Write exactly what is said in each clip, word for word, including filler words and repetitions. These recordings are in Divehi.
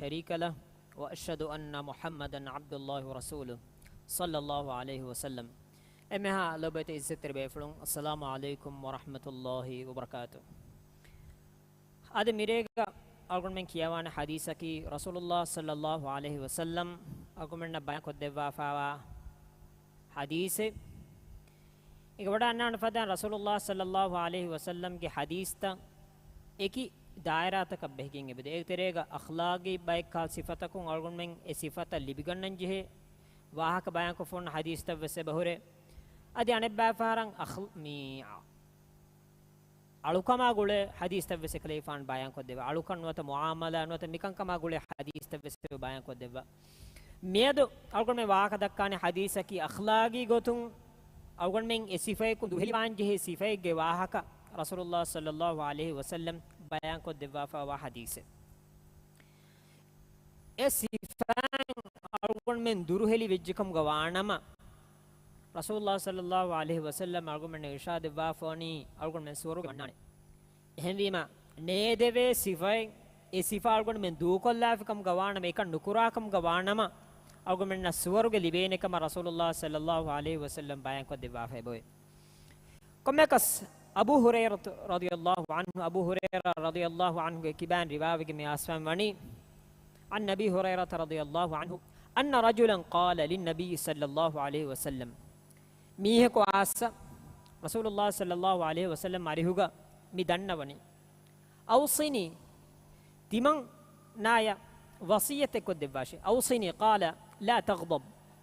شريك له، وأشهد أن محمدا عبد الله ورسوله، صلى الله عليه وسلم. އެންމެހާ ލޮބުވެތި އިއްޒަތްތެރި ބޭފުޅުން، السلام عليكم ورحمة الله وبركاته. އަދި މިރޭގަ އަޅުގަނޑުމެން ކިޔަވާނެ ޙަދީޘަކީ، ރަސޫލުﷲ ޞައްލަﷲ ޢަލައިހި ވަސައްލަމް އަޅުގަނޑުމެންނަށް ބަޔާންކޮށްދެއްވާފައިވާ ޙަދީޘެއް. އޭގަ ވަޑައިގަންނާނެ ފަދައިން ރަސޫލުﷲ ޞައްލަﷲ ޢަލައިހި ވަސައްލަމްގެ ޙަދީޘްތައް އެކި ދާއިރާތަކަށް ބެހިގެން އެބަދޭ. އޭގެ ތެރޭގަ އަޚްލާގީ ބައެއްކާ ސިފަތަކުން އަޅުގަނޑުމެން އެ ސިފަތައް ލިބިގަންނަން ޖެހޭ ވާހަކަ ބަޔާންކޮށްފަ ހުންނަ ޙަދީޘްތައް ވެސް އެބަހުރޭ. އަދި އަނެއްބައި ފަހަރަށް އަޚް-، މީ، އަޅުކަމާ ގުޅޭ ޙަދީޘްތައް ވެސް އެކަލޭގެފާނު ބަޔާންކޮށްދެއްވާ. އަޅުކަން ނުވަތަ މުޢާމަލާ ނުވަތަ މިކަންކަމާ ގުޅޭ ޙަދީޘްތައް ވެސް އެބަ ބަޔާންކޮށްދެއްވާ. މިއަދު އަޅުގަނޑުމެން ވާހަކަ ދައްކާނެ ޙަދީޘަކީ އަޚްލާގީ ގޮތުން އަޅުގަނޑުމެން އެ ސިފަޔަކުން ދުހެލިވާން ޖެހޭ ސިފައެއްގެ ވާހަކަ ރަސޫލުﷲ ޞައްލަﷲ ޢަލައިހި ވަސައްލަމް ބަޔާންކޮށްދެއްވާފައިވާ ޙަދީޘެއް. އެ ސިފައިން އަޅުގަނޑުމެން ދުރުހެލި ވެއްޖެކަމުގަ ވާނަމަ، ރަސޫލުﷲ ޞައްލަﷲ ޢަލައިހި ވަސައްލަމް އަޅުގަނޑުމެންނަށް އިރުޝާދު ދެއްވާފަވަނީ އަޅުގަނޑުމެން ސުވަރުގެ ވަންނާނެ. އެހެންވީމަ، ނޭދެވޭ ސިފައެއް، އެ ސިފަ އަޅުގަނޑުމެން ދޫކޮށްލާފިކަމުގަ ވާނަމަ، އެކަން ނުކުރާކަމުގަ ވާނަމަ، އަޅުގަނޑުމެންނަށް ސުވަރުގެ ލިބޭނެ ކަމަށް ރަސޫލުﷲ ޞައްލަﷲ ޢަލައިހި ވަސައްލަމް ބަޔާންކޮށްދެއްވާފައި އެބައޮތް. ކޮންމެއަކަސް، އަބޫ ހުރައިރަތު ރަޟިޔަﷲ ޢަންހު، އަބޫ ހުރައިރާ ރަޟިޔަﷲ ޢަންހުގެ ކިބައިން ރިވާވެގެން މި އައިސްފައި ވަނީ، عن أبي هريرة رضي الله عنه أن رجلا قال للنبي صلى الله عليه وسلم، މީހަކު އައިސް ރަސޫލުﷲ ޞައްލަﷲ ޢަލައިހި ވަސައްލަމް އަރިހުގަ މި ދަންނަވަނީ، أوصني، ތިމަންނާޔަށް ވަޞިއްޔަތެއް ކޮށްދެއްވާށޭ. أوصني، قال لا تغضب،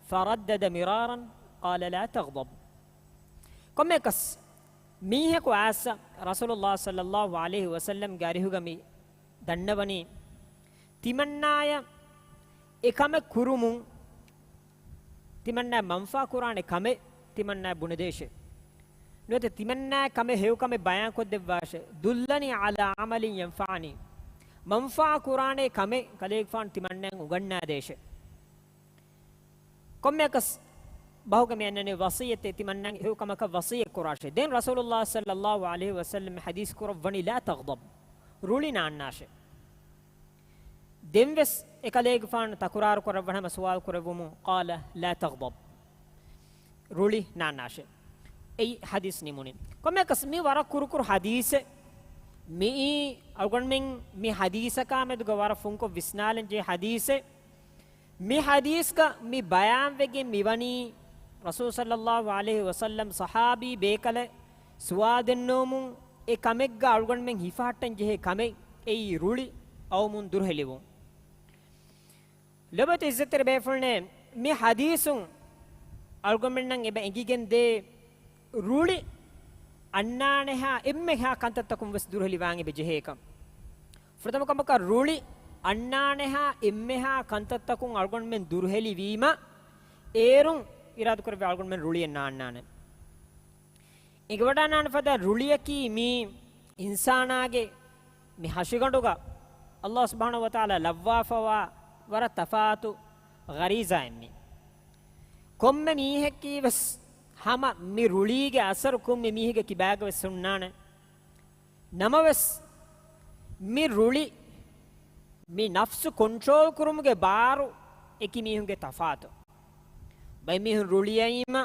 فردد مرارا، قال لا تغضب. ކޮންމެއަކަސް މީހަކު އައިސް ރަސޫލުﷲ ޞައްލަﷲ ޢަލައިހި ވަސައްލަމްގެ އަރިހުގަ މި ދަންނަވަނީ، ތިމަންނާޔަށް އެ ކަމެއް ކުރުމުން، ތިމަންނާ މަންފާ ކުރާނެ ކަމެއް ތިމަންނާ ބުނެދޭށޭ. ނުވަތަ ތިމަންނާ ކަމެއް ހެޔޮ ކަމެއް ބަޔާންކޮށްދެއްވާށޭ. دلني على عمل ينفعني، މަންފާ ކުރާނެ ކަމެއް ކަލޭގެފާނު ތިމަންނާއަށް އުނގަންނާދޭށޭ. ކޮންމެއަކަސް ބަހުގަ މި އަންނަނީ ވަޞިއްޔަތެއް، ތިމަންނައަށް ހެޔޮ ކަމަކަށް ވަޞިއްޔަތް ކުރާށޭ. ދެން ރަސޫލުﷲ ޞައްލަﷲ ޢަލައިހި ވަސައްލަމް ޙަދީޘް ކުރައްވަނީ لا تغضب، ރުޅި ނާންނާށޭ. ދެންވެސް އެކަލޭގެފާނު ތަކުރާރު ކުރައްވަން ހަމަ ސުވާލު ކުރެއްވުމުން، قال لا تغضب، ރުޅި ނާންނާށޭ. އެއީ ޙަދީޘް ނިމުނީ. ކޮންމެއަކަސް މި ވަރަށް ކުރުކުރު ޙަދީޘެއް. މިއީ އަޅުގަނޑުމެން މި ޙަދީޘަކާ މެދުގަ ވަރަށް ފުންކޮށް ވިސްނާލަން ޖެހޭ ޙަދީޘެއް. މި ޙަދީޘްގަ މި ބަޔާންވެގެން މިވަނީ، ރަސޫލު ޞައްލަﷲ ޢަލައިހި ވަސައްލަމް ޞަޙާބީ ބޭކަލެއް ސުވާލު ދެންނެވުމުން އެ ކަމެއްގަ އަޅުގަނޑުމެން ހިފަހައްޓަން ޖެހޭ ކަމެއް، އެއީ ރުޅި އައުމުން ދުރުހެލިވުން. ލޮބުވެތި އިއްޒަތްތެރި ބޭފުޅުންނޭ، މި ޙަދީޘުން އަޅުގަނޑުމެންނަށް އެބަ އެނގިގެންދޭ ރުޅި އަންނާނެހާ އެންމެހާ ކަންތައްތަކުން ވެސް ދުރުހެލިވާން އެބަ ޖެހޭކަން. ފުރަތަމަ ކަމަކަށް ރުޅި އަންނާނެހާ އެންމެހާ ކަންތައްތަކުން އަޅުގަނޑުމެން ދުރުހެލިވީމަ، އޭރުން އިރާދަކުރެއްވި އަޅުގަނޑުމެން ރުޅިއެއް ނާންނާނެ. އެނގިވަޑައިގަންނާނެ ފަދަ ރުޅިއަކީ މީ އިންސާނާގެ މި ހަށިގަނޑުގަ ﷲ ސުބްޙާނަހޫ ވަތަޢާލާ ލައްވާފަވާ ވަރަށް ތަފާތު ޣަރީޒާއެއް މީ. ކޮންމެ މީހަކީ ވެސް ހަމަ މި ރުޅީގެ އަސަރު ކޮންމެ މީހެއްގެ ކިބާގަ ވެސް ހުންނާނެ. ނަމަވެސް، މި ރުޅި، މި ނަފްސު ކޮންޓްރޯލް ކުރުމުގެ ބާރު އެކި މީހުންގެ ތަފާތު. ބައެއް މީހުން ރުޅިއައީމަ،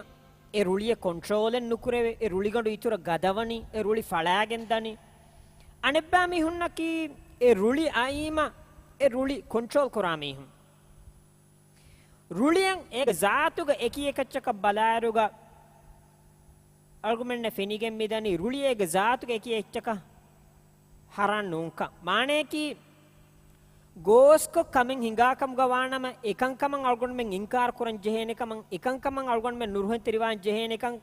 އެ ރުޅިއެއް ކޮންޓްރޯލެއް ނުކުރެވޭ، އެ ރުޅިގަނޑު އިތުރަށް ގަދަވަނީ، އެ ރުޅި ފަޅާގެން ދަނީ. އަނެއްބައި މީހުންނަކީ، އެ ރުޅި އައީމަ، އެ ރުޅި ކޮންޓްރޯލް ކުރާ މީހުން. ރުޅިއަށް އޭގެ ޒާތުގަ އެކި އެކައްޗަކަށް ބަލާއިރުގަ، އަޅުގަނޑުމެންނަށް ފެނިގެން މިދަނީ ރުޅި އޭގެ ޒާތުގަ އެކި އެއްޗަކަށް ހަރާން ނޫންކަން. މާނަޔަކީ، ގޯސްކޮށް ކަމެއް ހިނގާކަމުގަ ވާނަމަ، އެކަންކަމަށް އަޅުގަނޑުމެން އިންކާރު ކުރަން ޖެހޭނެކަމަށް، އެކަންކަމަށް އަޅުގަނޑުމެން ނުރުހެންތެރިވާން ޖެހޭނެކަން،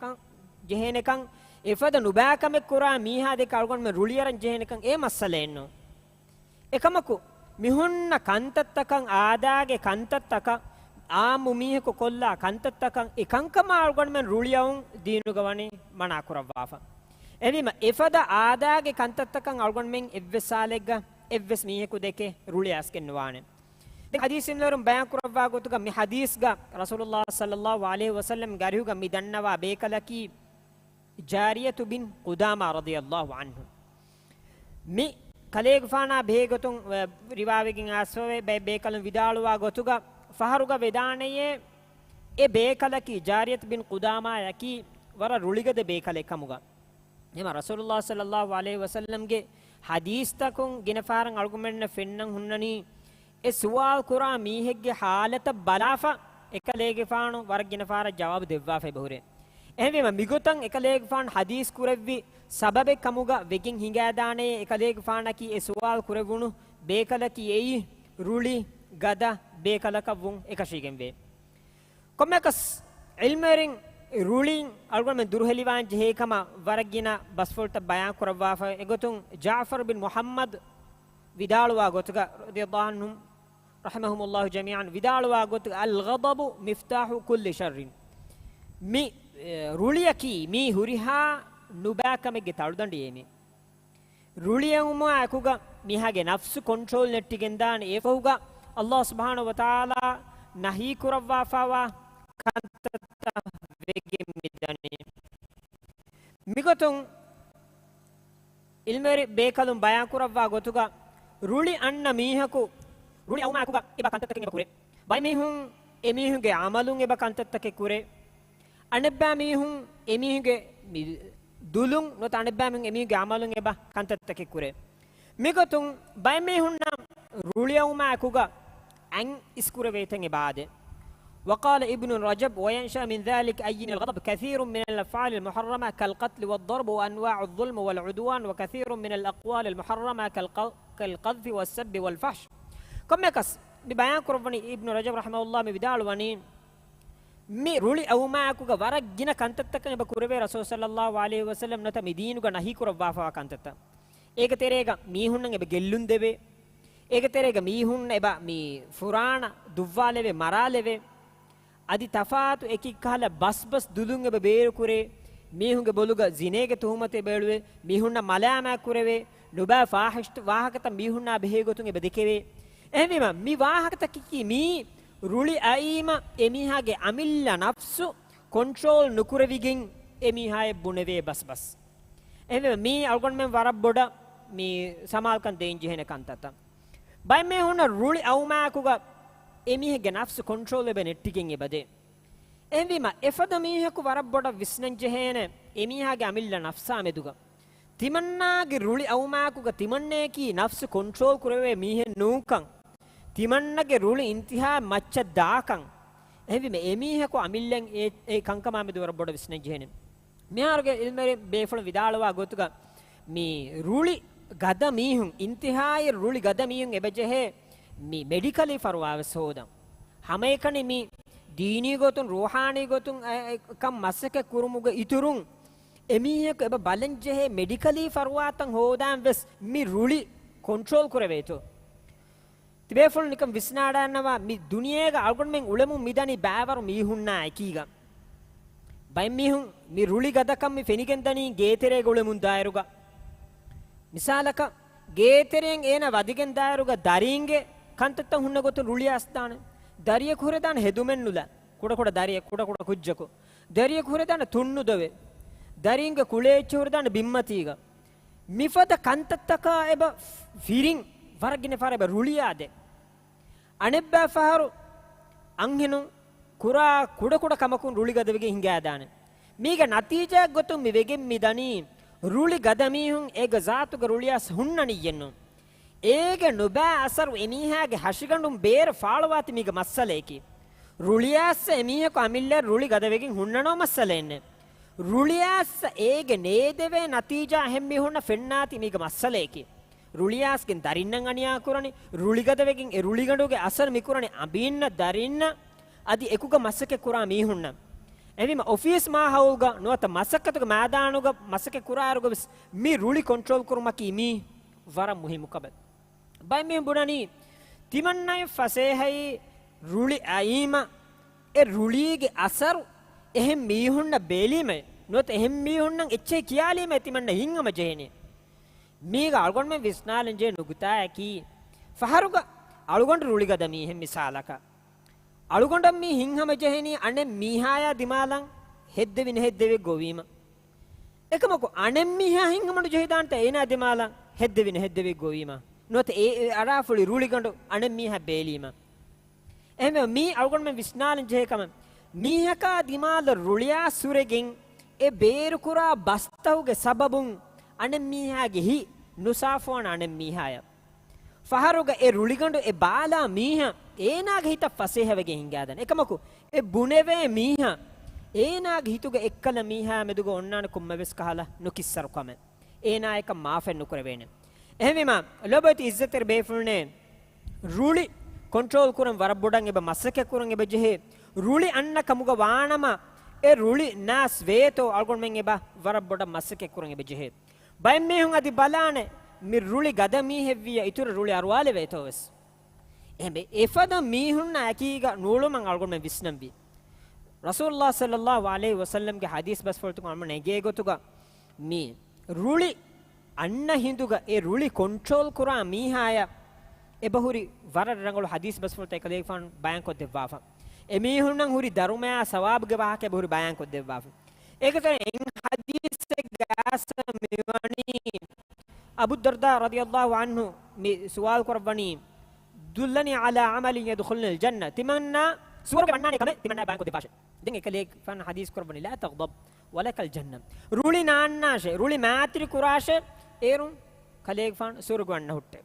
ޖެހޭނެކަން، އެފަދަ ނުބައިކަމެއް ކުރާ މީހާ ދެކެ އަޅުގަނޑުމެން ރުޅިއަރަން ޖެހޭނެކަން އެ މައްސަލައެއްނު. އެކަމަކު، މި ހުންނަ ކަންތައްތަކަށް، އާދާގެ ކަންތައްތަކަށް، އާއްމު މީހަކު ކޮށްލާ ކަންތައްތަކަށް އެކަންކަމަށް އަޅުގަނޑުމެން ރުޅިއައުން ދީނުގަ ވަނީ މަނާ ކުރައްވާފަ. އެހެންވީމަ، އެފަދަ އާދާގެ ކަންތައްތަކަށް އަޅުގަނޑުމެން އެއްވެސް ހާލެއްގަ އެއްވެސް މީހަކު ދެކެ ރުޅި އައިސްގެން ނުވާނެ. ދެން ޙަދީޘް އިންނަވަރުން ބަޔާން ކުރައްވާ ގޮތުގަ މި ޙަދީޘްގަ ރަސޫލުﷲ ޞައްލަﷲ ޢަލައިހި ވަސައްލަމްގެ އަރިހުގަ މި ދަންނަވާ ބޭކަލަކީ، ޖާރިޔަތު ބިން ޤުދާމާ ރަޟިޔަﷲ ޢަންހު. މި ކަލޭގެފާނާ ބެހޭ ގޮތުން، އަ، ރިވާވެގެން އައިސްފަވޭ ބޭ-، ބޭކަލުން ވިދާޅުވާ ގޮތުގަ ފަހަރުގަ ވެދާނެޔޭ، އެ ބޭކަލަކީ ޖާރިޔަތު ބިން ޤުދާމާއަކީ ވަރަށް ރުޅިގަދަ ބޭކަލެއް ކަމުގަ. އެމަ ރަސޫލުﷲ ޞައްލަﷲ ޢަލައިހި ވަސައްލަމްގެ ޙަދީޘްތަކުން ގިނަ ފަހަރަށް އަޅުގަނޑުމެންނަށް ފެންނަން ހުންނަނީ، އެ ސުވާލު ކުރާ މީހެއްގެ ޙާލަތަށް ބަލާފަ، އެކަލޭގެފާނު ވަރަށް ގިނަ ފަހަރަށް ޖަވާބު ދެއްވާފައި ބެހުރޭ. އެހެންވީމަ، މިގޮތަށް އެކަލޭގެފާނު ޙަދީޘް ކުރެއްވި ސަބަބެއް ކަމުގަ ވެގެން ހިނގާދާނެޔޭ، އެކަލޭގެފާނަކީ އެ ސުވާލު ކުރެވުނު ބޭކަލަކީ އެއީ ރުޅި ގަދަ ބޭކަލަކަށްވުން އެކަށީގެންވޭ. ކޮންމެއަކަސް، ޢިލްމުވެރިން ރުޅިން އަޅުގަނޑުމެން ދުރުހެލިވާން ޖެހޭ ކަމަށް ވަރަށް ގިނަ ބަސްފުޅުތައް ބަޔާން ކުރައްވާފަ. އެގޮތުން ޖާޢްފަރު ބިން މުޙައްމަދު ވިދާޅުވާ ގޮތުގަ، ރަޟިޔަﷲ ޢަންހުމް، ރަޙިމަހުމުﷲ ޖަމީޢަން، ވިދާޅުވާ ގޮތުގަ، "الغضب مفتاح كل شر." މި، އެ، ރުޅިއަކީ މީ ހުރިހާ ނުބައިކަމެއްގެ ތަޅުދަނޑިއޭ މީ. ރުޅިއައުމާ އެކުގަ މީހާގެ ނަފްސު ކޮންޓްރޯލް ނެއްޓިގެންދާނެ. އެފަހުގަ ﷲ ސުބްޙާނަހޫ ވަތަޢާލާ ނަހީ ކުރައްވާފައިވާ ކަންތައްތައް ވެގެން މިދަނީ. މިގޮތުން ޢިލްމުވެރި ބޭކަލުން ބަޔާން ކުރައްވާ ގޮތުގަ، ރުޅި އަންނަ މީހަކު ރުޅި އައުމާ އެކުގަ އެބަ ކަންތައްތަކެއް އެބަ ކުރޭ. ބައެއް މީހުން އެމީހުންގެ ޢަމަލުން އެބަ ކަންތައްތަކެއް ކުރޭ. އަނެއްބައި މީހުން އެމީހުންގެ މި ދުލުން ނުވަތަ އަނެއްބައި މީހުން އެމީހުންގެ ޢަމަލުން އެބަ ކަންތައްތަކެއް ކުރޭ. މިގޮތުން ބައެއް މީހުންނަށް ރުޅިއައުމާ އެކުގަ އަތް އިސްކުރެވޭތަން އެބަ އާދޭ. وقال ابن رجب: "وينشأ من ذلك، أي من الغضب، كثير من الأفعال المحرمة كالقتل والضرب وأنواع الظلم والعدوان، وكثير من الأقوال المحرمة كالق-، كالقذف والسب والفحش." ކޮންމެއަކަސް މި ބަޔާން ކުރައްވަނީ އިބްނު ރަޖަބް ރަޙިމަހުﷲ މި ވިދާޅުވަނީ، މި ރުޅި އައުމާއެކުގަ ވަރަށް ގިނަ ކަންތައްތަކެއް އެބަ ކުރެވޭ ރަސޫލު ޞައްލަﷲ ޢަލައިހި ވަސައްލަމް ނުވަތަ މި ދީނުގަ ނަހީ ކުރައްވާފައިވާ ކަންތައްތައް. އޭގެ ތެރޭގަ މީހުންނަށް އެބަ ގެއްލުން ދެވޭ. އޭގެ ތެރޭގަ މީހުންނަށް އެބަ މި ފުރާނަ ދުއްވާލެވޭ، މަރާލެވޭ. އަދި ތަފާތު އެކި ކަހަލަ ބަސްބަސް ދުލުން އެބަ ބޭރުކުރޭ. މީހުންގެ ބޮލުގަ ޒިނޭގެ ތުހުމަތު އެބަ އެޅުވޭ. މީހުންނަށް މަލާމާތް ކުރެވޭ. ނުބައި ފާޙިޝް ވާހަކަތައް މީހުންނާ ބެހޭ ގޮތުން އެބަ ދެކެވޭ. އެހެންވީމަ، މި ވާހަކަތަކަކީ މީ ރުޅި އައީމަ އެމީހާގެ އަމިއްލަ ނަފްސު ކޮންޓްރޯލް ނުކުރެވިގެން އެމީހާއަށް ބުނެވޭ ބަސްބަސް. އެހެންވީމަ، މީ އަޅުގަނޑުމެން ވަރަށް ބޮޑަށް މި ސަމާލުކަން ދޭން ޖެހޭނެ ކަންތައްތައް. ބައެއް މީހުންނަށް ރުޅި އައުމާއެކުގަ އެމީހެއްގެ ނަފްސު ކޮންޓްރޯލް އެބަ ނެއްޓިގެން އެބަދޭ. އެހެންވީމަ، އެފަދަ މީހަކު ވަރަށް ބޮޑަށް ވިސްނަން ޖެހޭނެ އެމީހާގެ އަމިއްލަ ނަފްސާ މެދުގަ. ތިމަންނާގެ ރުޅި އައުމާއެކުގަ ތިމަންނަޔަކީ ނަފްސު ކޮންޓްރޯލް ކުރެވޭ މީހެއް ނޫންކަން، ތިމަންނަގެ ރުޅި އިންތިހާ މައްޗަށް ދާކަން. އެހެންވީމަ، އެމީހަކު އަމިއްލައިން އެ، އެ ކަންކަމާ މެދު ވަރަށް ބޮޑަށް ވިސްނަން ޖެހޭނެ. މިހާރުގެ ޢިލްމުވެރި ބޭފުޅުން ވިދާޅުވާ ގޮތުގަ، މި ރުޅި ގަދަ މީހުން، އިންތިހާއި ރުޅި ގަދަ މީހުން އެބަޖެހޭ މި މެޑިކަލީ ފަރުވާވެސް ހޯދަން. ހަމައެކަނި މި ދީނީ ގޮތުން، ރޫޙާނީ ގޮތުން އެ، އެ، ކަން މަސައްކަތް ކުރުމުގެ އިތުރުން، އެމީހަކު އެބަ ބަލަން ޖެހޭ މެޑިކަލީ ފަރުވާތައް ހޯދާން ވެސް މި ރުޅި ކޮންޓްރޯލް ކުރެވޭތޯ؟ ތިބޭފުޅުން ނިކަން ވިސްނާލާންނަވާ، މި ދުނިޔޭގަ އަޅުގަނޑުމެން އުޅެމުން މިދަނީ ބައިވަރު މީހުންނާ އެކީގަ. ބައެއް މީހުން މި ރުޅި ގަދަކަން މި ފެނިގެންދަނީ ގޭތެރޭގަ އުޅެމުން ދާއިރުގަ. މިސާލަކަށް، ގޭތެރެއިން އޭނަ ވަދެގެން ދާއިރުގަ ދަރީންގެ ކަންތައްތައް ހުންނަ ގޮތުން ރުޅި އައިސްދާނެ. ދަރިޔަކު ހުރެދާނެ ހެދުމެއްނުލާ. ކުޑަކުޑަ ދަރިއެއް، ކުޑަކުޑަ ކުއްޖަކު. ދަރިޔަކު ހުރެދާނެ ތުންނުދޮވެ. ދަރީންގެ ކުޅޭ އެއްޗެއް ހުރެދާނެ ބިންމަތީގަ. މިފަދަ ކަންތައްތަކާ އެބަ ފިރިން ވަރަށް ގިނަ ފަހަރަށް އެބަ ރުޅިއާދޭ. އަނެއްބައި ފަހަރު އަންހެނުން ކުރާ ކުޑަކުޑަ ކަމަކުން ރުޅި ގަދަވެގެން ހިނގާދާނެ. މީގެ ނަތީޖާއެއް ގޮތުން މި ވެގެން މި ދަނީ، ރުޅި ގަދަ މީހުން އޭގެ ޒާތުގަ ރުޅިއައިސް ހުންނަނިއްޔެއްނު. އޭގެ ނުބައި އަސަރު އެމީހާގެ ހަށިގަނޑުން ބޭރަށް ފާޅުވާތީ މީގެ މައްސަލައަކީ. ރުޅިއައިސް އެމީހަކު އަމިއްލައަށް ރުޅި ގަދަވެގެން ހުންނަނޯ މައްސަލައެއްނެއް. ރުޅިއައިސް އޭގެ ނޭދެވޭ ނަތީޖާ އެހެން މީހުންނަށް ފެންނާތީ މީގެ މައްސަލައަކީ. ރުޅިއައިސްގެން ދަރިންނަށް އަނިޔާ ކުރަނީ، ރުޅިގަދަވެގެން އެ ރުޅިގަނޑުގެ އަސަރު މިކުރަނީ އަނބީންނަށް، ދަރިންނަށް، އަދި އެކުގަ މަސައްކަތް ކުރާ މީހުންނަށް. އެހެންވީމަ އޮފީސް މާހައުލުގަ ނުވަތަ މަސައްކަތުގެ މައިދާނުގަ މަސައްކަތް ކުރާއިރުގަ ވެސް މި ރުޅި ކޮންޓްރޯލް ކުރުމަކީ މީ ވަރަށް މުހިއްމު ކަމެއް. ބައެއް މީހުން ބުނަނީ، ތިމަންނައަށް ފަސޭހައީ ރުޅި އައީމަ، އެ ރުޅީގެ އަސަރު އެހެން މީހުންނަށް ބޭލީމައޭ، ނުވަތަ އެހެން މީހުންނަށް އެއްޗެހި ކިޔާލީމައޭ ތިމަންނަ ހިތްހަމަ ޖެހެނީ. މީގަ އަޅުގަނޑުމެން ވިސްނާލަން ޖެހޭ ނުކުތާއަކީ، ފަހަރުގަ އަޅުގަނޑު ރުޅިގަދަ މީހެއް މިސާލަކަށް، އަޅުގަނޑަށް މީ ހިތްހަމަ ޖެހެނީ އަނެއް މީހާޔާ ދިމާލަށް ހެއްދެވި ނުހެއްދެވި ގޮވީމަ. އެކަމަކު އަނެއް މީހާ ހިތްހަމަނުޖެހިދާނެތަ އޭނާ ދިމާލަށް؟ ހެއްދެވިން ހެއްދެވި ގޮވީމަ. ނުވަތަ އެ، އެ އަރާފުޅި ރުޅިގަނޑު އަނެއް މީހާ ބޭލީމަ. އެހެންވެ މީ އަޅުގަނޑުމެން ވިސްނާލަން ޖެހޭ ކަމެއް. މީހަކާ ދިމާލަށް ރުޅިއާ ސުރެގެން އެ ބޭރުކުރާ ބަސްތަހުގެ ސަބަބުން އަނެއް މީހާގެ ހިތް ނުސާފުވާނެ އަނެއް މީހާޔަށް. ފަހަރުގަ އެ ރުޅިގަނޑު އެ ބާލާ މީހާ އޭނާގެ ހިތަށް ފަސޭހަވެގެން ހިނގާދާނެ. އެކަމަކު އެ ބުނެވޭ މީހާ އޭނާގެ ހިތުގަ އެއްކަލަ މީހާ މެދުގަ އޮންނާނެ ކޮންމެވެސް ކަހަލަ ނުކިއްސަރު ކަމެއް. އޭނާއަކަށް މާފެއް ނުކުރެވޭނެ. އެހެންވީމާ، ލޯބިވެތި އިއްޒަތްތެރި ބޭފުޅުންނޭ، ރުޅި ކޮންޓްރޯލް ކުރަން ވަރަށް ބޮޑަށް އެބަ މަސައްކަތް ކުރަން އެބަ ޖެހޭ. ރުޅި އަންނަ ކަމުގަ ވާނަމަ، އެ ރުޅި ނާސް ވޭތޯ އަޅުގަނޑުމެން އެބަ ވަރަށް ބޮޑަށް މަސައްކަތް ކުރަން އެބަ ޖެހޭ. ބައެއް މީހުން އަދި ބަލާނެ، މި ރުޅި ގަދަ މީހެއްވިއްޔާ އިތުރަށް ރުޅި އަރުވާލެވޭތޯ ވެސް. އެހެންވެ، އެފަދަ މީހުންނާ އެކީގަ ނޫޅުމަށް އަޅުގަނޑުމެން ވިސްނަންވީ. ރަސޫލުﷲ ޞައްލަﷲު ޢަލައިހި ވަސައްލަމްގެ ޙަދީޘް ބަސްފުޅުތަކުން އަޅުގަނޑުމެންނަށް އެނގޭ ގޮތުގަ މި ރުޅި އަންނަ ހިނދުގަ އެ ރުޅި ކޮންޓްރޯލް ކުރާ މީހާޔަށް އެބަހުރި ވަރަށް ރަނގަޅު ޙަދީޘް ބަސްފުޅުތައް އެކަލޭގެފާނު ބަޔާންކޮށްދެއްވާފަ. އެމީހުންނަށް ހުރި ދަރުމަޔާ ސަވާބުގެ ވާހަކަ އެބަހުރި ބަޔާންކޮށްދެއްވާފަ. އޭގެތެރެއިން ޙަދީޘެއްގަ އައިސް މިވަނީ އަބޫ ދަރްދާ ރަޟިޔަﷲ ޢަންހު މި ސުވާލު ކުރައްވަނީ، دلني على عمل يدخلني الجنة. ތިމަންނާ ސުވަރުގެ ވަންނާނެ ކަމެއް ތިމަންނާ ބަޔާންކޮށްދެއްވާށޭ. ދެން އެކަލޭގެފާނު ޙަދީޘް ކުރައްވަނީ، لا تغضب ولك الجنة. ރުޅި ނާންނާށޭ، ރުޅި މާތިރި ކުރާށޭ، އޭރުން ކަލޭގެފާނު ސުވަރުގެ ވަންނަ ހުއްޓޭ.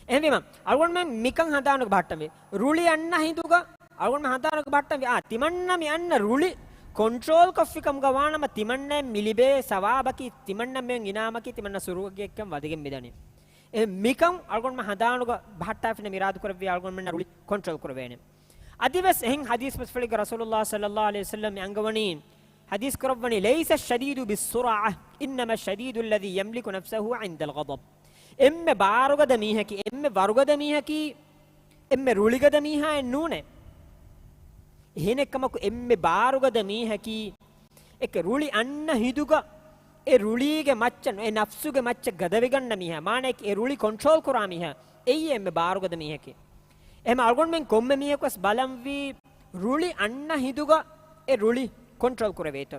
އެހެންވީމަ، އަޅުގަނޑުމެން މިކަން ހަނދާނުގަ ބަހައްޓަންވީ. ރުޅި އަންނަ ހިނދުގަ އަޅުގަނޑުމެން ހަނދާނުގަ ބަހައްޓަންވީ. އާ، ތިމަންނަ މި އަންނަ ރުޅި ކޮންޓްރޯލް ކޮށްފި ކަމުގަ ވާނަމަ، ތިމަންނައަށް މި ލިބޭ ސަވާބަކީ، ތިމަންނަ މިއޮތް އިނާމަކީ، ތިމަންނަ ސުވަރުގެއަށް ވަދެގެން މިދަނީ. އެ މިކަން އަޅުގަނޑުމެން ހަނދާނުގަ ބަހައްޓާފިނަމަ އިރާދަކުރެއްވިއްޔާ އަޅުގަނޑުމެންނަށް ރުޅި ކޮންޓްރޯލް ކުރެވޭނެ. އަދިވެސް އެހެން ޙަދީޘް ބަސްފުޅެއްގަ ރަސޫލުﷲ ޞައްލަﷲު ޢަލައިހި ވަސައްލަމް އަންގަވަނީ، ޙަދީޘް ކުރައްވަނީ، ليس الشديد بالصرعة إنما الشديد الذي يملك نفسه عند الغضب. އެންމެ ބާރުގަދަ މީހަކީ، އެންމެ ވަރުގަދަ މީހަކީ، އެންމެ ރުޅިގަދަ މީހާއެއް ނޫނޭ. އެހެނެއްކަމަކު އެންމެ ބާރުގަދަ މީހަކީ، އެކެ ރުޅި އަންނަ ހިނދުގަ އެ ރުޅީގެ މައްޗަށް، އެ ނަފްސުގެ މައްޗަށް ގަދަވެގަންނަ މީހާ، މާނައަކީ އެ ރުޅި ކޮންޓްރޯލް ކުރާ މީހާ، އެއީ އެންމެ ބާރުގަދަ މީހަކީ. އެހެން އަޅުގަނޑުމެން ކޮންމެ މީހަކުވެސް ބަލަންވީ ރުޅި އަންނަ ހިނދުގަ އެ ރުޅި ކޮންޓްރޯލް ކުރެވޭތޯ.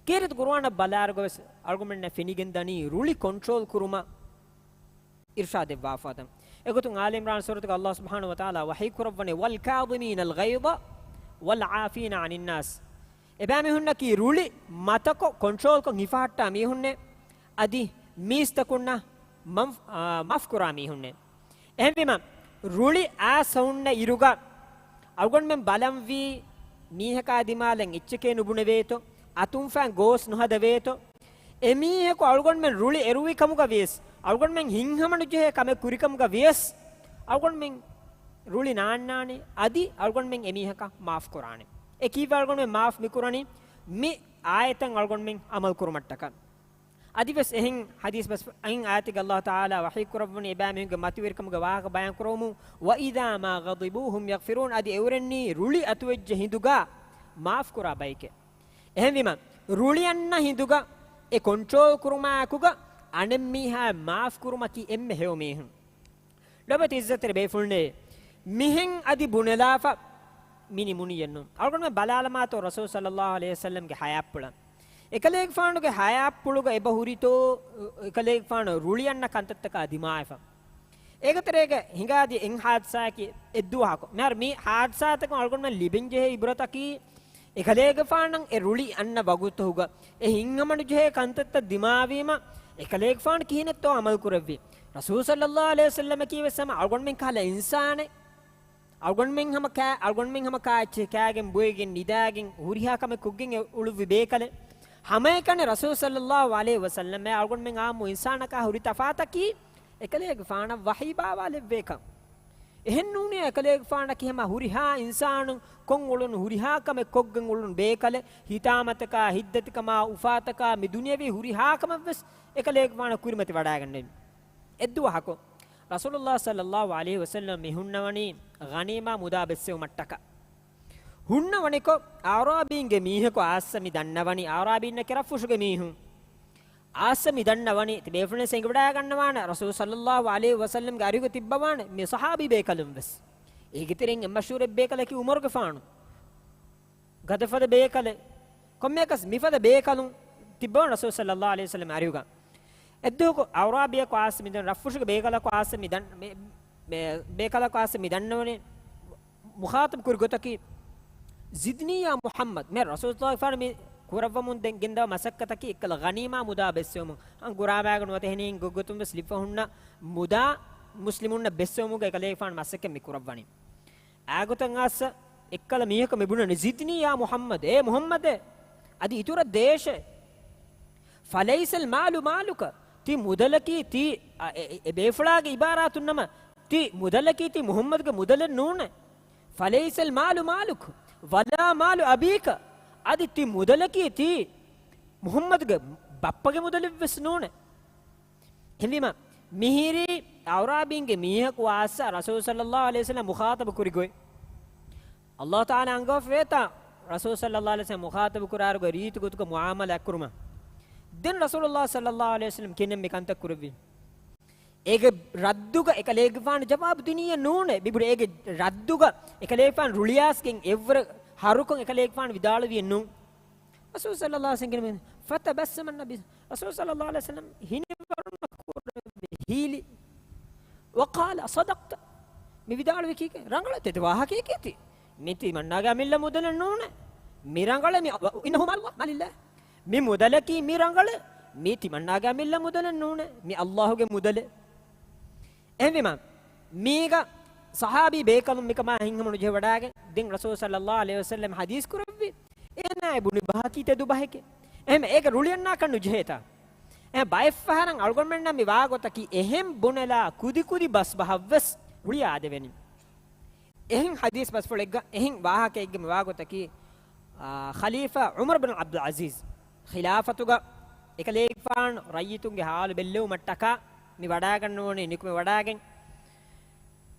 ކީރިތި ޤުރުއާނަށް ބަލާއިރުގަވެސް އަޅުގަނޑުމެންނަށް ފެނިގެންދަނީ ރުޅި ކޮންޓްރޯލް ކުރުމަށް އިރްޝާދެއްވާފަ އޮތަން. އެގޮތުން އާލި ޢިމްރާން ސޫރަތުގަ ﷲ ސުބްޙާނަހޫ ވަތަޢާލާ ވަޙީ ކުރައްވަނީ، والكاظمين الغيظ والعافين عن الناس. އެބައިމީހުންނަކީ ރުޅި މަތަކޮށް ކޮންޓްރޯލްކޮށް ހިފަހައްޓާ މީހުންނޭ، އަދި މީސްތަކުންނަށް މަން-، އާ، މާފްކުރާ މީހުންނޭ. އެހެންވީމަ، ރުޅި އާސަ ހުންނަ އިރުގަ އަޅުގަނޑުމެން ބަލަންވީ މީހަކާ ދިމާލަށް އެއްޗެކޭ ނުބުނެވޭތޯ، އަތުންފައިން ގޯސް ނުހަދަވޭތޯ. އެމީހަކު އަޅުގަނޑުމެން ރުޅި އެރުވި ކަމުގަ ވިޔަސް، އަޅުގަނޑުމެން ހިތްހަމަނުޖެހޭ ކަމެއް ކުރިކަމުގަ ވިޔަސް، އަޅުގަނޑުމެން ރުޅި ނާންނާނެ، އަދި އަޅުގަނޑުމެން އެމީހަކަށް މާފް ކުރާނެ. އެ ކީއްވެ އަޅުގަނޑުމެން މާފް މިކުރަނީ؟ މި އާޔަތަށް އަޅުގަނޑުމެން އަމަލު ކުރުމަށްޓަކަ. އަދިވެސް އެހެން ޙަދީޘް ބަސް އައިން އާޔަތެއްގަ ﷲ ތަޢާލާ ވަޙީ ކުރައްވަނީ އެބައިމީހުންގެ މަތިވެރިކަމުގެ ވާހަކަ ބަޔާން ކުރައްވަމުން، وإذا ما غضبوا هم يغفرون، އަދި އެއުރެންނީ ރުޅި އަތުވެއްޖެ ހިނދުގަ މާފްކުރާ ބައެކޭ. އެހެންވީމަ، ރުޅި އަންނަ ހިނދުގަ އެ ކޮންޓްރޯލް ކުރުމާއެކުގަ އަނެއްމީހާ މާފް ކުރުމަކީ އެންމެ ހެޔޮ މީހުން. ލޮބުވެތި އިއްޒަތްތެރި ބޭފުޅުންނޭ، މިހެން އަދި ބުނެލާފަ މި ނިމުނީއެއްނު. އަޅުގަނޑުމެން ބަލާލަމާތޯ ރަސޫލު ޞައްލަﷲު ޢަލައިހި ވަސައްލަމްގެ ޙަޔާތްޕުޅަށް. އެކަލޭގެފާނުގެ ޙަޔާތްޕުޅުގަ އެބަ ހުރިތޯ، އެކަލޭގެފާނު ރުޅި އަންނަ ކަންތައްތަކާ ދިމާވެފަ. އޭގެ ތެރޭގަ ހިނގާދިޔަ އެއް ޙާދިސާއަކީ އެއްދުވަހަކު. މިހާރު މި ޙާދިސާތަކުން އަޅުގަނޑުމެން ލިބެންޖެހޭ ޢިބްރަތަކީ، އެކަލޭގެފާނަށް އެ ރުޅި އަންނަ ވަގުތުގަ އެ ހިތްހަމަނުޖެހޭ ކަންތައްތައް ދިމާވީމަ، އެކަލޭގެފާނު ކިހިނެއްތޯ ޢަމަލު ކުރެއްވި. ރަސޫލު ޞައްލަﷲު ޢަލައިހި ވަސައްލަމަކީ ވެސް ހަމަ އަޅުގަނޑުމެން ކަހަލަ އިންސާނެއް. އަޅުގަނޑުމެން ހަމަ ކާ-، އަޅުގަނޑުމެން ހަމަ ކާއެއްޗެހި ކާގެން ބޮއެގެން ނިދާގެން ހުރިހާ ކަމެއް ކޮށްގެން އެ އުޅުއްވި ބޭކަލެއް. ހަމައެކަނި ރަސޫލު ޞައްލަﷲު ޢަލައިހި ވަސައްލަމާ އަޅުގަނޑުމެން ޢާއްމު އިންސާނަކާ ހުރި ތަފާތަކީ، އެކަލޭގެފާނަށް ވަޙީ ބާވާލެއްވޭކަން. އެހެން ނޫނީ އެކަލޭގެފާނަކީ ހަމަ ހުރިހާ އިންސާނުން ކޮށް އުޅުނު ހުރިހާ ކަމެއް ކޮށްގެން އުޅުނު ބޭކަލެއް، ހިތާމަތަކާ، ހިތްދަތިކަމާ، އުފާތަކާ، މި ދުނިޔަވީ ހުރިހާ ކަމެއްވެސް އެކަލޭގެފާނަށް ކުރިމަތި ވަޑައިގަންނަވި. އެއްދުވަހަކު ރަސޫލުﷲ ޞައްލަﷲު ޢަލައިހި ވަސައްލަމަ މި ހުންނަވަނީ ޣަނީމާ މުދާ ބެއްސެވުމަށްޓަކާ. ހުންނަވަނިކޮށް، އަޢުރާބީންގެ މީހަކު އާއްސަ މި ދަންނަވަނީ، އަޢުރާބީންނަކީ ރަށްފުށުގެ މީހުން. އާއްސަ މި ދަންނަވަނީ، ތި ބޭފުޅުން އެނގިވަޑައިގަންނަވާނެ، ރަސޫލު ޞައްލަﷲު ޢަލައިހި ވަސައްލަމްގެ އަރިހުގަ ތިއްބަވާނެ މި ޞަޙާބީ ބޭކަލުން ވެސް. އޭގެ ތެރެއިން އެއް މަޝްހޫރެއް ބޭކަލަކީ ޢުމަރުގެފާނު. ގަދަފަދަ ބޭކަލެއް. ކޮންމެއަކަސް މިފަދަ ބޭކަލުން ތިއްބަވާނެ ރަސޫލު ޞައްލަﷲު ޢަލައިހި ވަސައްލަމް އަރިހުގަ. އެއްދުވަހަކު އަޢުރާބީއަކު އާސް މި ދަން، ރަށްފުށުގެ ބޭކަލަކު އާސް މި ދަން، މި، މި ބޭކަލަކު އާސް މި ދަންނަވަނީ، މުޚާޠަބު ކުރި ގޮތަކީ، "ޒިދްނީ ޔާ މުޙައްމަދު." މި ރަސޫލުﷲ ފާނު މި ކުރައްވަމުން ދެން ގެންދަވާ މަސައްކަތަކީ އެއްކަލަ ޣަނީމާ މުދާ ބެއްސެވުމުން. އަން ގުރާމާގެ ނުވަތަ އެހެނީ ގޮތްގޮތުން ވެސް ލިބިފަ ހުންނަ މުދާ މުސްލިމުންނަށް ބެއްސެވުމުގަ އެކަލޭގެފާނު މަސައްކަތް މި ކުރައްވަނީ. އާގޮތަށް އާސް އެއްކަލަ މީހަކު މި ބުނަނީ، "ޒިދްނީ ޔާ މުޙައްމަދު، އޭ މުޙައްމަދޭ، އަދި އިތުރަށް ދޭށޭ. ފަލައިސަލް މާލު މާލުކަ، ތި މުދަލަކީ ތި، އަ، އެ، އެ، އެ ބޭފުޅާގެ އިބާރާތުން ނަމަ، ތި މުދަލަކީ ތި މުޙައްމަދުގެ މުދަލެއް ނޫނޭ. ފަލައިސަލް މާލު މާލުކަ، ވަލާ މާލު އަބީކަ، އަދި ތި މުދަލަކީ ތި މުޙައްމަދުގެ ބައްޕަގެ މުދަލެއްވެސް ނޫނޭ." އެހެންވީމަ، މިހިރީ އަޢުރާބީންގެ މީހަކު އާސް ރަސޫލު ޞައްލައްލާހު ޢަލައިހި ވަސައްލަމަ މުޚާޠަބު ކުރި ގޮތް. އައްލާހު ތަޢާލާ އަންގަވަފަވޭތާ ރަސޫލު ޞައްލައްލާހު ޢަލައިހި ވަސައްލަމަ މުޚާޠަބު ކުރާރުގެ ރީތި ގޮތުގަ މުޢާމަލާތް ކުރުމަށް. ދެން ރަސޫލުﷲ ޞައްލައްލާހު ޢަލައިހި ވަސައްލަމަ ކިހިނެއް މި ކަންތައް ކުރެއްވީ؟ އޭގެ ރައްދުގަ އެކަލޭގެފާނު ޖަވާބު ދިނިއްޔެ ނޫނޭ. މިބުރި އޭގެ ރައްދުގަ އެކަލޭގެފާނު ރުޅިއާސްގެން އެއްވަރަށް ހަރުކޮށް އެކަލޭގެފާނު ވިދާޅުވިއެއް ނޫން. ރަސޫލު ޞައްލައްލާހު ޢަލައިހި ވަސައްލަމަ ފަތަބައްސަމަ ނަބީ، ރަސޫލު ޞައްލައްލާހު ޢަލައިހި ވަސައްލަމަ ހިނިވަރުނަ ކުރެވި ހީލި. ވަޤާލަ ޞަދަޤްތަ، މި ވިދާޅުވީ ކީކޭ؟ ރަނގަޅަށް ތެދު ވާހަކައެކޭ ތި. މީ ތިމަންނާގެ އަމިއްލަ މުދަލެއް ނޫނޭ. މި ރަނގަޅޭ މި، އިންނަހު މާލު، މާލިއްލާ. މި މުދަލަކީ މި ރަނގަޅޭ. މީ ތިމަންނާގެ އަމިއްލަ މުދަލެއް ނޫނޭ. މި އައްލާހުގެ މުދަލޭ. އެހެންވީމަ، މީގަ ޞަޙާބީ ބޭކަލުން މިކަމާ ހިތްހަމަނުޖެހިވަޑާގެން، ދެން ރަސޫލު ޞައްލައްލާހު ޢަލައިހި ވަސައްލަމަ ޙަދީޘް ކުރެއްވި. އޭނާ ބުނި ބަހަކީ ތެދު ބަހެކޭ. އެހެން އޭގެ ރުޅިއަންނާކަށް ނުޖެހޭތާ. އެ ބައެއްފަހަރަށް އަޅުގަނޑުމެންނަށް މި ވާގޮތަކީ އެހެން ބުނެލާ ކުދިކުދި ބަސްބަހަށްވެސް ރުޅި އާދެވެނީ. އެހެން ޙަދީޘް ބަސްފުޅެއްގަ، އެހެން ވާހަކައެއްގަ މި ވާގޮތަކީ، އާ، ޚަލީފާ ޢުމަރު ބިން ޢަބްދުލް ޢަޒީޒް ޚިލާފަތުގަ އެކަލޭގެފާނު ރައްޔިތުންގެ ޙާލު ބެއްލެވުމަށްޓަކާ މި ވަޑާގަންނަވަނީ، ނިކުމެ ވަޑާގެން.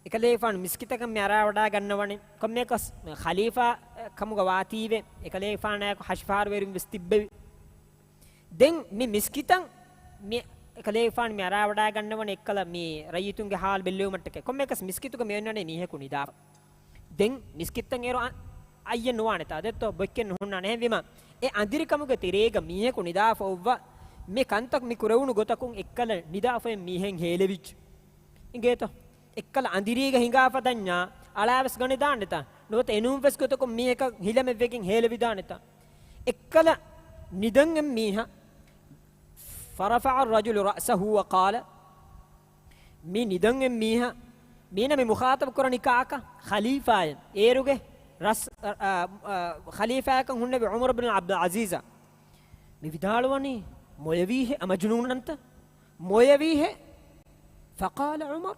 އެކަލޭގެފާނު މިސްކިތަކަށް މި އަރާވަޑާގަންނަވަނީ. ކޮންމެއަކަސް ޚަލީފާ ކަމުގަ ވާތީވެ، އެކަލޭގެފާނާއެކު ހަށިފަހަރުވެރިން ވެސް ތިއްބެވި. ދެން މި މިސްކިތަށް މި އެކަލޭގެފާނު މި އަރާވަޑާގަންނަވަނީ އެއްކަލަ މި ރައްޔިތުންގެ ޙާލު ބެއްލެވުމަށްޓަކައި. ކޮންމެއަކަސް މިސްކިތުގަ މި އޮންނަނީ މީހަކު ނިދާފަ. ދެން މިސްކިތަށް އޭރު އަ-، އައްޔެއް ނުވާނެތާ. ދެއްތޯ ބޮއްކެއް ނުހުންނާނެ. އެހެންވީމަ، އެ އަނދިރިކަމުގެ ތެރޭގަ މީހަކު ނިދާފަ އޮއްވާ މި ކަންތައް މި ކުރެވުނު ގޮތަކުން އެއްކަލަ ނިދާފައި މީހެއް ހޭލެވިއްޖެ. އިނގޭތޯ؟ އެއްކަލަ އަނދިރީގަ ހިނގާފަ ދަންޏާ އަޅާވެސް ގަނެދާނެތާ. ނުވަތަ އެނޫންވެސް ގޮތަކުން މީހަކަށް ހިލަމެއްވެގެން ހޭލެވިދާނެތާ. އެއްކަލަ ނިދަން އެއް މީހާ، فرفع الرجل رأسه وقال، މި ނިދަން އެއް މީހާ، މީނަ މި މުޚާޠަބު ކުރަނީ ކާކަށް؟ ޚަލީފާއެއް. އޭރުގެ ރަސް-، އަ، އަ، އަ، ޚަލީފާއަކަށް ހުންނެވި ޢުމަރު ބިން ޢަބްދުލް ޢަޒީޒަށް. މި ވިދާޅުވަނީ، "مُيَوِيهِ، أَمَجْنُونٌ أَنْتَ؟ مُيَوِيهِ؟" فقال عمر،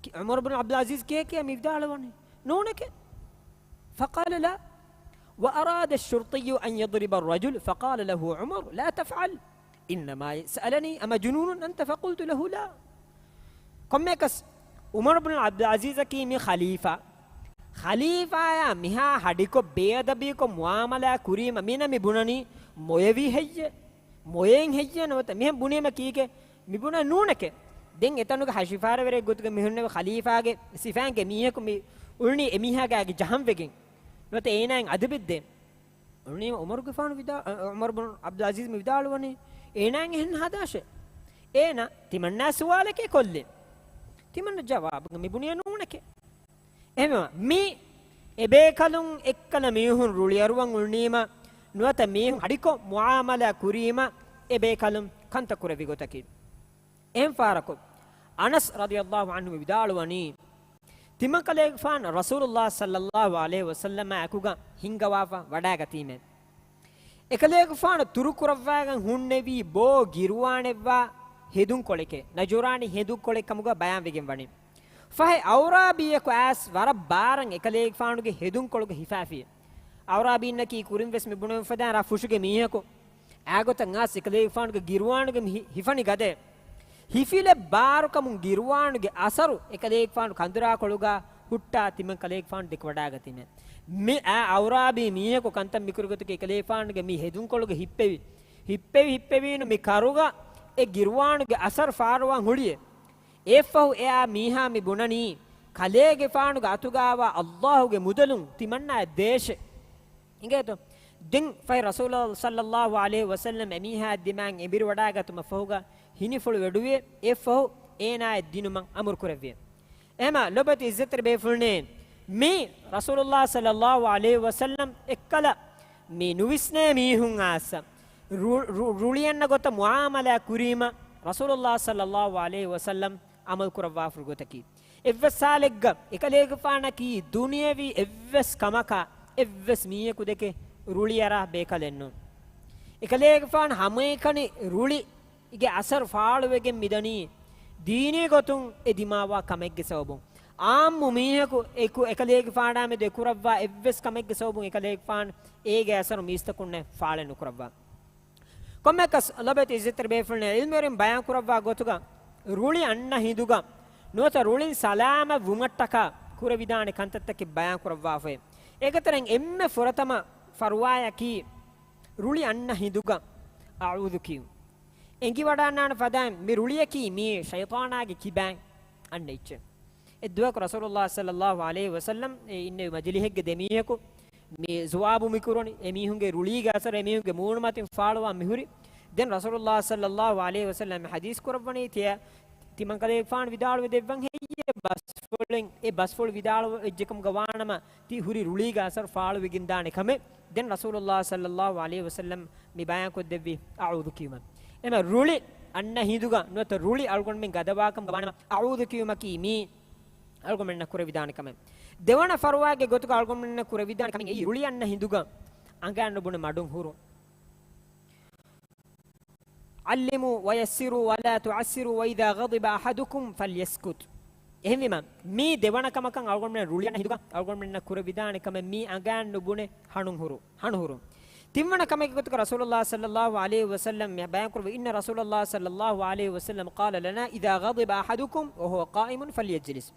ކި-، ޢުމަރު ބިން ޢަބްދުލް ޢަޒީޒް ކިޔަކިޔާ މި ވިދާޅުވަނީ، "ނޫނެކޭ." فقال لا، وأراد الشرطي أن يضرب الرجل فقال له عمر: "لا تفعل، إنما سألني أمجنون أنت؟" فقلت له: "لا." ކޮންމެއަކަސް ޢުމަރު ބިން ޢަބްދުލް ޢަޒީޒަކީ މި ޚަލީފާ. ޚަލީފާޔާ މިހާ ހަޑިކޮށް ބޭއަދަބީކޮށް މުޢާމަލާ ކުރީމަ މީނަ މި ބުނަނީ މޮޔަވީ ހެއްޔޭ؟ މޮޔައިން ހެއްޔޭ ނުވަތަ؟ މިހެން ބުނީމަ ކީކޭ؟ މި ބުނާ ނޫނެކޭ. ދެން އެތަނުގެ ހަށިފާރަވެރި ގޮތުގެ މިހުންނެވި ޚަލީފާގެ ސިފައިންގެ މީހަކު މި އުޅުނީ އެމީހާގެ އަގި ޖަހަން ވެގެން. ނުވަތަ އޭނާއިން އަދަބެއްދޭން. އުޅުނީމަ ޢުމަރުގެފާނު ވިދާ-، އަ، ޢުމަރު ބުން ޢަބްދުލް ޢަޒީޒް މި ވިދާޅުވަނީ، އޭނާއިން އެހެން ހަދާށޭ. އޭނާ ތިމަންނާ ސުވާލެކޭ ކޮށްލީ. ތިމަންނަ ޖަވާބުގަ މި ބުނިޔަ ނޫނެކޭ. އެހެންވީމަ، މި އެބޭކަލުން އެއްކަލަ މީހުން ރުޅިއަރުވަން އުޅުނީމަ، ނުވަތަ މީހުން ހަޑިކޮށް މުޢާމަލާ ކުރީމަ، އެބޭކަލުން ކަންތައް ކުރެއްވި ގޮތަކީ. އެހެން ފަހަރަކު، އަނަސް ރަޟިޔަﷲ ޢަންހު ވިދާޅުވަނީ، ތިމަންކަލޭގެފާނު ރަސޫލުﷲ ޞައްލަﷲ ޢަލައިހި ވަސައްލަމާ އެކުގަ ހިންގަވާފަ ވަޑާގަތީމޭ. އެކަލޭގެފާނު ތުރުކުރައްވާގެން ހުންނެވީ ބޯ ގިރުވާނެއްވާ ހެދުންކޮޅެކޭ، ނަޖުރާނީ ހެދުންކޮޅެއް ކަމުގަ ބަޔާންވެގެން ވަނީ. ފަހެ އަޢުރާބީއަކު އައިސް ވަރަށް ބާރަށް އެކަލޭގެފާނުގެ ހެދުންކޮޅުގަ ހިފާފި. އަޢުރާބީންނަކީ ކުރިން ވެސް މި ބުނެވިފަދަ ރަށް ފުށުގެ މީހަކު. އާގޮތަށް އައިސް އެކަލޭގެފާނުގެ ގިރުވާނުގެ މި ހި-، ހިފަނި ގަދައެއް. ހިފިލެއް ބާރުކަމުން ގިރުވާނުގެ އަސަރު އެކަލޭގެފާނު ކަނދުރާކޮޅުގަ ހުއްޓާ ތިމަން ކަލޭގެފާނު ދެކެވަޑާގަތީމެ. މި އާ އަޢުރާބީ މީހަކު ކަންތައް މިކުރި ގޮތަކީ އެކަލޭގެފާނުގެ މި ހެދުންކޮޅުގަ ހިއްޕެވި، ހިއްޕެވި، ހިއްޕެވީނު މި ކަރުގަ އެ ގިރުވާނުގެ އަސަރު ފާރުވާން ހުޅިއެ. އެއަށްފަހު އެއާ މީހާ މި ބުނަނީ، ކަލޭގެފާނުގެ އަތުގާވާ އައްލާހުގެ މުދަލުން ތިމަންނާ ދޭށެ. އިނގޭތޯ؟ ދެން ފަހެ ރަސޫލު ޞައްލަﷲ ޢަލައިހި ވަސައްލަމް އެމީހާ ދިމާއިން އެނބިރިވަޑާގަތުމަށް ފަހުގަ މިނިފުޅު ވެޑުވި އެއްފަހު އޭނާއަށް ދިނުމަށް އަމުރު ކުރެއްވި. އެހެމަ ލޮބެތި އިއްޒަތްތެރި ބޭފުޅުންނޭ، މި ރަސޫލުﷲ ޞައްލަﷲ ޢަލައިހި ވަސައްލަމް އެއްކަލަ މި ނުވިސްނޭ މީހުން އާސަ ރު-، ރު-، ރުޅިއަންނަ ގޮތަށް މުޢާމަލާ ކުރީމަ ރަސޫލުﷲ ޞައްލަﷲ ޢަލައިހި ވަސައްލަމް ޢަމަލު ކުރައްވާފުރި ގޮތަކީ، އެއްވެސް ސާލެއްގަ އެކަލޭގެފާނަކީ ދުނިޔެވީ އެއްވެސް ކަމަކާ އެއްވެސް މީހަކު ދެކެ ރުޅިއަރާ ބޭކަލެއް ނޫން. އެކަލޭގެފާނު ހަމައެކަނި ރުޅި ގެ އަސަރު ފާޅުވެގެން މިދަނީ، ދީނީ ގޮތުން އެ ދިމާވާ ކަމެއްގެ ސަބަބުން. ޢާއްމު މީހަކު އެކު-، އެކަލޭގެފާނާ މެދު އެކުރައްވާ އެއްވެސް ކަމެއްގެ ސަބަބުން އެކަލޭގެފާނު އޭގެ އަސަރު މީސްތަކުންނެއް ފާޅެއް ނުކުރައްވާ. ކޮންމެއަކަސް ލޮބެތި އިއްޒަތްތެރި ބޭފުޅުންނޭ، ޢިލްމުވެރިން ބަޔާން ކުރައްވާ ގޮތުގަ ރުޅި އަންނަ ހިނދުގަ ނުވަތަ ރުޅިން ސަލާމަތް ވުމަށްޓަކާ ކުރެވިދާނެ ކަންތައްތަކެއް ބަޔާން ކުރައްވާފައި. އޭގެ ތެރެއިން އެންމެ ފުރަތަމަ ފަރުވާޔަކީ ރުޅި އަންނަ ހިނދުގަ އަޢޫޛު ކިޔުން. އެނގިވަޑައިގަންނާނެ ފަދައިން މި ރުޅިއަކީ މީ ޝައިޠާނާގެ ކިބައިން އަންނަ އެއްޗެއް. އެއްދުވަހަކު ރަސޫލުﷲ ޞައްލަﷲ ޢަލައިހި ވަސައްލަމް އެ އިންނެވި މަޖިލިހެއްގެ ދެމީހަކު މި ޒުވާބު މިކުރުނި، އެމީހުންގެ ރުޅީގެ އަސަރު އެމީހުންގެ މޫނުމަތިން ފާޅުވާ މިހުރި. ދެން ރަސޫލުﷲ ޞައްލަﷲ ޢަލައިހި ވަސައްލަމް ޙަދީޘް ކުރައްވަނީ ތިޔަ ތިމަންކަލޭގެފާނު ވިދާޅުވެ ދެއްވަން ހެއްޔޭ ބަސްފުޅެއް، އެ ބަސްފުޅު ވިދާޅުވެއްޖެކަމުގަ ވާނަމަ ތި ހުރި ރުޅީގެ އަސަރު ފާޅުވެގެންދާނެ ކަމެއް. ދެން ރަސޫލުﷲ ޞައްލަﷲ ޢަލައިހި ވަސައްލަމް މި ބަޔާންކޮށްދެއްވި އަޢޫޛު ކިޔުމަށް. އެމަ ރުޅި އަންނަ ހިނދުގަ ނުވަތަ ރުޅި އަޅުގަނޑުމެން ގަދަވާކަމުގަ ވާނަމަ އަޢޫޛު ކިޔުމަކީ މީ އަޅުގަނޑުމެންނަށް ކުރެވިދާނެ ކަމެއް. ދެވަނަ ފަރުވާގެ ގޮތުގަ އަޅުގަނޑުމެންނަށް ކުރެވިދާނެ ކަމެއް އެއީ ރުޅި އަންނަ ހިނދުގަ އަނގައިން ނުބުނެ މަޑުން ހުރުން. علموا ويسروا ولا تعسروا وإذا غضب أحدكم فليسكت. އެހެންވީމަ، މީ ދެވަނަ ކަމަކަށް އަޅުގަނޑުމެން ރުޅިއަންނަ ހިނދުގަ އަޅުގަނޑުމެންނަށް ކުރެވިދާނެ ކަމެއް މީ އަނގައިން ނުބުނެ ހަނުހުރު، ހަނުހުރު. ތިންވަނަ ކަމެއްގެ ގޮތުގަ ރަސޫލުﷲ ޞައްލަﷲ ޢަލައިހި ވަސައްލަމް ބަޔާންކުރެއްވި، إن رسول الله صلى الله عليه وسلم قال لنا إذا غضب أحدكم وهو قائم فليجلس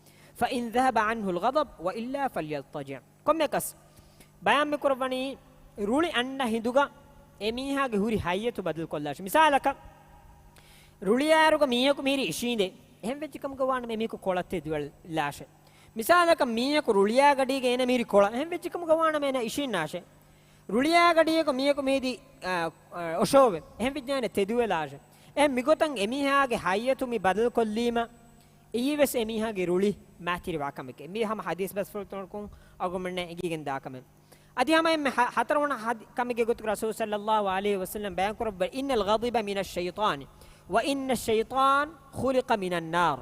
فإن ذهب عنه الغضب وإلا فليضطجع. ކޮންމެއަކަސް ބަޔާން މިކުރައްވަނީ ރުޅި އަންނަ ހިނދުގަ އެމީހާގެ ހުރި ހައްޔަތު ބަދަލުކޮށްލާށޭ. މިސާލަކަށް، ރުޅިއައިރުގަ މީހަކު މިހިރީ އިށީނދެ، އެހެން ވެއްޖެ ކަމުގަ ވާނަމަ އެމީހަކު ކޮޅަށް ތެދުވެލާށޭ. މިސާލަކަށް މީހަކު ރުޅިއާ ގަޑީގަ އޭނަ މިހިރީ ކޮޅަށް، އެހެން ވެއްޖެ ކަމުގަ ވާނަމަ އޭނަ އިށީންނާށޭ. ރުޅިއާ ގަޑިއަކު މީހަކު މިހިރީ، އާ، އާ، އޮށޯވެ، އެހެން ވެއްޖެ އޭނަ ތެދުވެލާށޭ. އެހެން މިގޮތަށް އެމީހާގެ ހައްޔަތު މި ބަދަލުކޮށްލީމަ، އެއީވެސް އެމީހާގެ ރުޅި މާތިރިވާ ކަމެކޭ. މީ ހަމަ ޙަދީޘް ބަސްފުޅުތަކުން އަޅުގަނޑުމެންނަށް އެނގިގެން ދާ ކަމެއް. އަދި ހަމަ އެންމެ ހަ-، ހަތަރުވަނަ ހަދި-، ކަމެއްގެ ގޮތުގަ ރަސޫލު ޞައްލަﷲ ޢަލައިހި ވަސައްލަމް ބަޔާން ކުރައްވަ، إن الغضب من الشيطان وإن الشيطان خلق من النار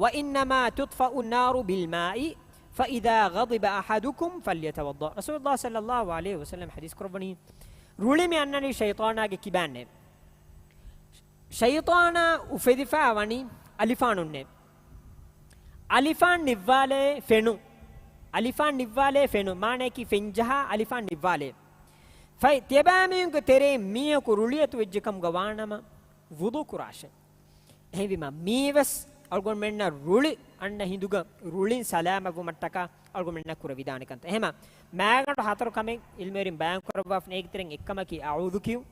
وإنما تطفأ النار بالماء فإذا غضب أحدكم فليتوضأ. ރަސޫލުﷲ ޞައްލަﷲ ޢަލައިހި ވަސައްލަމް ޙަދީޘް ކުރައްވަނީ، ރުޅި މި އަންނަނީ ޝައިޠާނާގެ ކިބައިންނޭ. ޝައިޠާނާ އުފެދިފައި ވަނީ އަލިފާނުންނޭ. އަލިފާން ނިއްވާލޭ ފެނުން. އަލިފާން ނިއްވާލޭ ފެނުން. މާނަޔަކީ ފެންޖަހާ އަލިފާން ނިއްވާލޭ. ފައި ތިޔަބައިމީހުންގެ ތެރެއިން މީހަކު ރުޅިއަތު ވެއްޖެ ކަމުގަ ވާނަމަ ވުޟޫ ކުރާށޭ. އެހެންވީމަ، މީވެސް އަޅުގަނޑުމެންނަށް ރުޅި އަންނަ ހިނދުގަ ރުޅިން ސަލާމަތްވުމަށްޓަކާ އަޅުގަނޑުމެންނަށް ކުރެވިދާނެ ކަންތައް. އެހެމަ، މާގަނޑު ހަތަރު ކަމެއް ޢިލްމުވެރިން ބަޔާން ކުރައްވާފަ، އޭގެ ތެރެއިން އެއްކަމަކީ އަޢޫޛު ކިޔުން.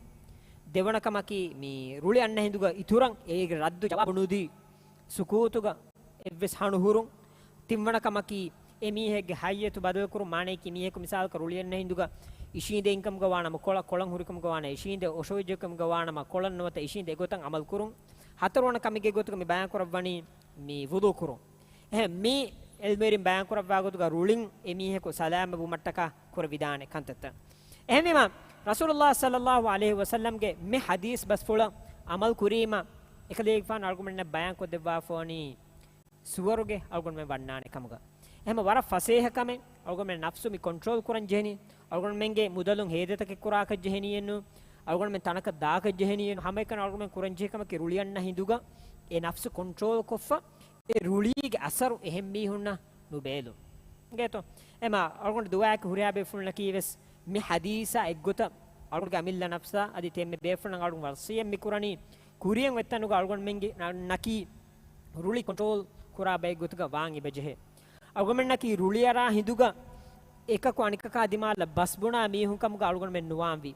ދެވަނަ ކަމަކީ މި ރުޅި އަންނަ ހިނދުގަ އިތުރަށް އޭގެ ރައްދު ޖަވާބު ނުދީ، ސުކޫތުގަ އެއްވެސް ހަނު ހުރުން. ތިންވަނަ ކަމަކީ، އެ މީހެއްގެ ހައްޔަތު ބަދަލުކުރުން، މާނަޔަކީ މީހަކު މިސާލަކަށް ރުޅިއަންނަ ހިނދުގަ އިށީނދެ އިންކަމުގަ ވާނަމަ ކޮޅަށް، ކޮޅަށް ހުރިކަމުގަ ވާނަ އިށީނދެ އޮށޯވެއްޖެކަމުގަ ވާނަމަ ކޮޅަށް ނުވަތަ އިށީނދެ އެގޮތަށް އަމަލު ކުރުން. ހަތަރުވަނަ ކަމެއްގެ ގޮތުގަ މި ބަޔާން ކުރައްވަނީ މި ވުޟޫ ކުރުން. އެހެން މި ޢިލްމުވެރިން ބަޔާން ކުރައްވާ ގޮތުގަ ރުޅިން އެ މީހަކު ސަލާމަތް ވުމަށްޓަކާ ކުރެވިދާނެ ކަންތައްތައް. އެހެންވީމަ، ރަސޫލުﷲ ޞައްލަﷲ ޢަލައިހި ވަސައްލަމްގެ މި ޙަދީޘް ބަސްފުޅަށް ޢަމަލު ކުރީމަ، އެކަލޭގެފާނު އަޅުގަނޑުމެންނަށް ބަޔާން ކޮށްދެއްވާފަ ވަނީ، ސުވަރުގެ އަޅުގަނޑުމެން ވަންނާނެ ކަމުގަ. އެހެމަ ވަރަށް ފަސޭހަ ކަމެއް، އަޅުގަނޑުމެން ނަފްސު މި ކޮންޓްރޯލް ކުރަން ޖެހެނީ، އަޅުގަނޑުމެންގެ މުދަލުން ހޭދަތަކެއް ކުރާކަށް ޖެހެނީއެއްނު، އަޅުގަނޑުމެން ތަނަކަށް ދާކަށް ޖެހެނީއެއްނު، ހަމައެކަނި އަޅުގަނޑުމެން ކުރަން ޖެހޭ ކަމަކީ ރުޅިއަންނަ ހިނދުގަ އެ ނަފްސު ކޮންޓްރޯލް ކޮށްފަ، އެ ރުޅީގެ އަސަރު އެހެން މީހުންނަށް ނުބޭލުން. އިނގޭތޯ؟ އެމަ އަޅުގަނޑު ދުވަހަކު ހުރިހާ ބޭފުޅުންނަކީ ވެސް މި ޙަދީޘާ އެއްގޮތަށް އަޅުގަނޑުގެ އަމިއްލަ ނަފްސާ އަދި ތެންމެ ބޭފުޅުންނަށް އަޅުގަނޑު ވަޞިއްޔަތް މި ކުރަނީ، ކުރިއަށް އޮތްތަނުގަ އަޅުގަނޑުމެންގެ ނަ-، ނަކީ ރުޅި ކޮންޓްރޯލް ކުރާ ބައެއް ގޮތުގަ ވާން އެބަޖެހޭ. އަޅުގަނޑުމެންނަކީ ރުޅިއަރާ ހިނދުގަ އެކަކު އަނެކަކާ ދިމާލަށް ބަސްބުނާ މީހުން ކަމުގަ އަޅުގަނޑުމެން ނުވާންވީ.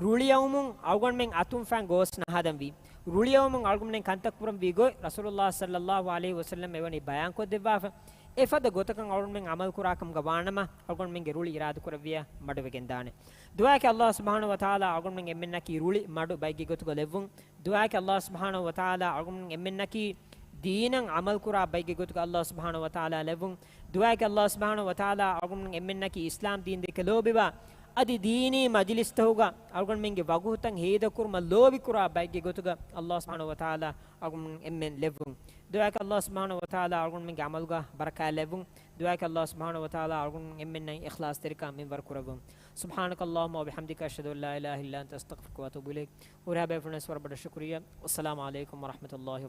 ރުޅިއައުމުން އަޅުގަނޑުމެން އަތުން ފައިން ގޯސް ނަހަދަންވީ. ރުޅިއައުމުން އަޅުގަނޑުމެން ކަންތައް ކުރަންވީ ގޮތް ރަސޫލުﷲ ޞައްލަﷲ ޢަލައިހި ވަސައްލަމް އެވަނީ ބަޔާންކޮށްދެއްވާފަ. އެފަދަ ގޮތަކަށް އަޅުގަނޑުމެން ޢަމަލު ކުރާ ކަމުގަ ވާނަމަ، އަޅުގަނޑުމެންގެ ރުޅި އިރާދަ ކުރެއްވިޔާ މަޑުވެގެން ދާނެ. ދުޢާއަކީ ﷲ ސުބްޙާނަހޫ ވަތަޢާލާ އަޅުގަނޑުމެން އެންމެންނަކީ ރުޅި މަޑު ބައެއްގެ ގޮތުގަ ލެއްވުން. ދުޢާއަކީ ﷲ ސުބްޙާނަހޫ ވަތަޢާލާ އަޅުގަނޑުމެން އެންމެންނަކީ ދީނަށް ޢަމަލު ކުރާ ބައެއްގެ ގޮތުގަ ﷲ ސުބްޙާނަހޫ ވަތަޢާލާ ލެއްވުން. ދުޢާއަކީ ﷲ ސުބްޙާނަހޫ ވަތަޢާލާ އަޅުގަނޑުމެން އެންމެންނަކީ އިސްލާމް ދީން ދެކެ ލޯބިވާ، އަދި ދީނީ މަޖިލިސްތަކުގަ އަޅުގަނޑުމެންގެ ވަގުތުތައް ހޭދަކުރުމަށް ލޯބިކުރާ ބައެއްގެ ގޮތުގަ ﷲ ސުބްޙާނަހޫ ވަތަޢާލާ އަޅުގަނޑުމެން އެންމެން ލެއްވުން. ދުޢާއަކީ ﷲ ސުބްޙާނަހޫ ވަތަޢާލާ އަޅުގަނޑުމެންގެ ޢަމަލުގަ ބަރަކާތް ލެއްވުން. ދުޢާއަކީ ﷲ ސުބްޙާނަހޫ ވަތަޢާލާ އަޅުގަނޑުމެން އެންމެންނަށް އިޚްލާޞްތެރިކަން މިންވަރު ކުރެއްވުން. سبحانك اللهم وبحمدك، أشهد أن لا إله إلا أنت، أستغفرك وأتوب إليك. ހުރިހާ ބޭފުޅުންވެސް ވަރަށް ބޮޑަށް ޝުކުރިއްޔާ. والسلام عليكم ورحمة الله وبركاته.